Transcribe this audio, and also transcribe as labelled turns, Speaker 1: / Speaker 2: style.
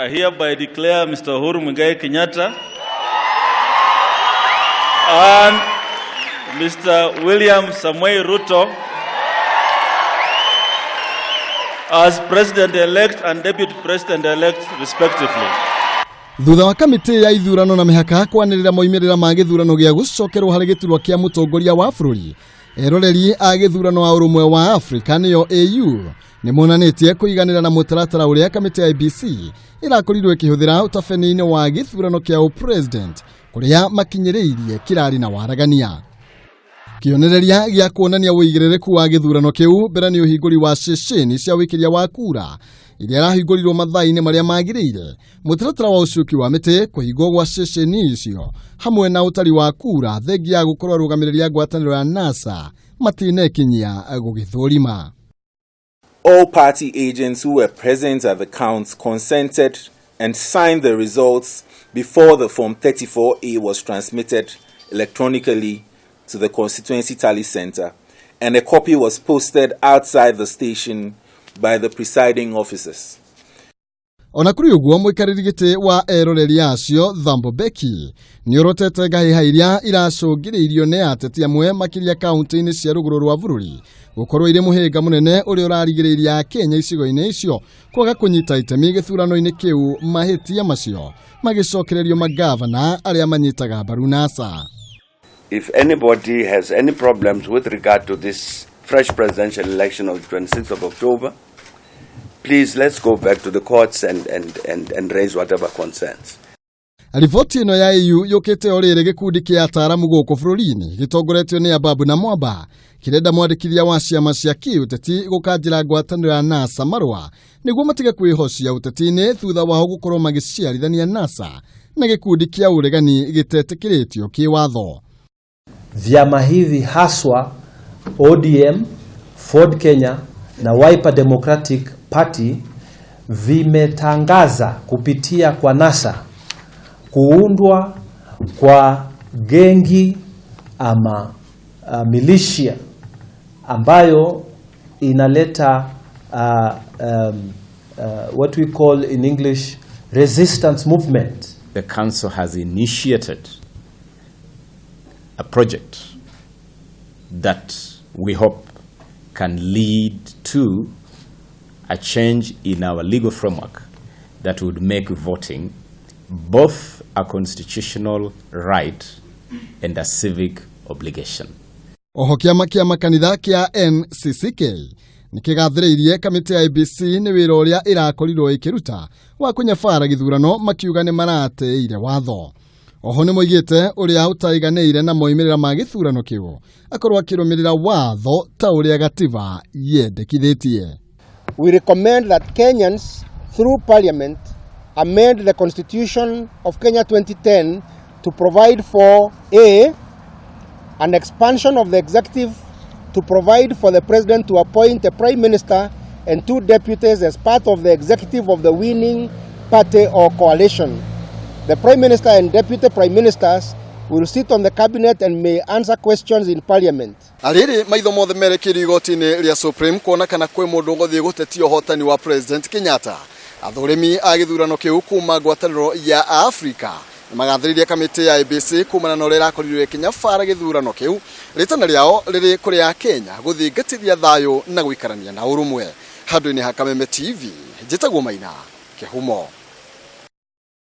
Speaker 1: I hereby declare Mr. Uhuru Muigai Kenyatta and Mr. William Samoei Ruto as President-elect and Deputy President-elect respectively.
Speaker 2: Thutha wa kamĩtĩ ya ithurano na mĩhaka kwanĩrĩra moimĩrĩra ma gĩthurano gĩa gũcokerwo harĩ gĩturwa kĩa mũtongoria wa bũrũri, eroreri a gĩthurano a ũrũmwe wa Afrika nĩyo AU nĩ monanĩtie kũiganĩra na mũtaratara ũrĩa kamĩtĩ ya IEBC ĩrakorirwo ĩkĩhũthĩra ũtabania-inĩ wa gĩthurano kĩa ũpresident, kũrĩa makinyĩrĩirie kĩrarĩ na waragania. Kĩonereria gĩa kuonania ũigĩrĩrĩku wa gĩthurano kĩu mbere nĩ ũhingũri wa ceceni cia wĩkĩria wa kura iria irahingũrirwo mathaa-inĩ marĩa magĩrĩire, mũtaratara wa ũcuki wa mĩtĩ kũhingwo gwa ceceni icio hamwe na ũtari wa kura thengia ya gũkorwo arũgamĩrĩri a ngwatanĩro ya NASA matinekinyia gũgĩthũrima.
Speaker 3: All party agents who were present at the counts consented and signed the results before the Form 34A was transmitted electronically to the constituency tally center, and a copy was posted outside the station by the presiding officers.
Speaker 2: Ona kũrĩ ũguo, mũikarĩri gĩtĩ wa eroreri acio Thambo Beki nĩ orotete ngahĩha iria iracũngĩrĩirio nĩ ateti amwe makĩria kaunti-inĩ cia rũgũrũ rwa bũrũri gũkorwo irĩ mũhĩnga mũnene ũrĩa ũrarigĩrĩiria Akenya icigo-inĩ icio kwaga kũnyita itemi gĩthurano-inĩ kĩu, mahĩtia macio magĩcokererio magavana arĩa manyitaga mbaru NASA.
Speaker 4: If anybody has any problems with regard to this fresh presidential election of the 26th of October, please let's go back to the courts and raise whatever concerns.
Speaker 2: Riboti ĩno ya EU yũkĩte o rĩrĩ gĩkundi kĩa ataaramu gũkũ bũrũri-inĩ gĩtongoretio nĩ Ababu na Mwamba kĩrenda mwandĩkithia wa ciama cia kĩũteti gũkanjĩra ngwatanĩro ya NASA marũa nĩguo matige kwĩhocia ũteti-inĩ thutha wao gũkorwo magĩciarithania NASA na gĩkundi kĩa ũregani gĩtetĩkĩrĩtio kĩwatho.
Speaker 5: Vyama hivi haswa ODM, Ford Kenya na Wiper Democratic Party vimetangaza kupitia kwa NASA kuundwa kwa gengi ama milishia ambayo inaleta what we call in English resistance movement.
Speaker 6: The council has initiated a project that we hope can lead to a change in our legal framework that would make voting both a constitutional right and a civic obligation.
Speaker 2: Oho kĩama kĩa makanitha kĩa NCCK nĩ kĩgathĩrĩirie kamĩtĩ ya IEBC nĩ wĩra ũrĩa ĩrakorirwo ĩkĩruta wa kũnyabara gĩthurano, makiuga nĩ maratĩĩire watho. Oho nĩ moigĩte ũrĩa ũtaiganĩire na moimĩrĩra ma gĩthurano kĩu akorwo akĩrũmĩrĩra watho ta ũrĩa gatiba yendekithĩtie.
Speaker 7: We recommend that Kenyans, through Parliament, amend the Constitution of Kenya 2010 to provide for A, an expansion of the executive to provide for the President to appoint a Prime Minister and two deputies as part of the executive of the winning party or coalition. The Prime Minister and Deputy Prime Ministers will sit on the cabinet and may answer questions in Parliament.
Speaker 2: Rĩrĩ maitho mothe merekeirio igoti-inĩ rĩa Supreme kuona kana kwĩ mũndũ ũgũthiĩ gũtetia ũhotani wa President Kenyatta. Athũrimi a gĩthurano kĩu kuma ngwatanĩro ya Afrika nĩmagathĩrĩirie kamĩtĩ ya IEBC kumana na ũrĩa ĩrakorirwo ĩkĩnyabara gĩthurano kĩu, rĩtana rĩao rĩrĩ kũrĩ a Kenya gũthingatithia thayũ na gũikarania na ũrũmwe. Handũ-inĩ ha Kameme TV, njĩtagwo Maina Kĩhumo.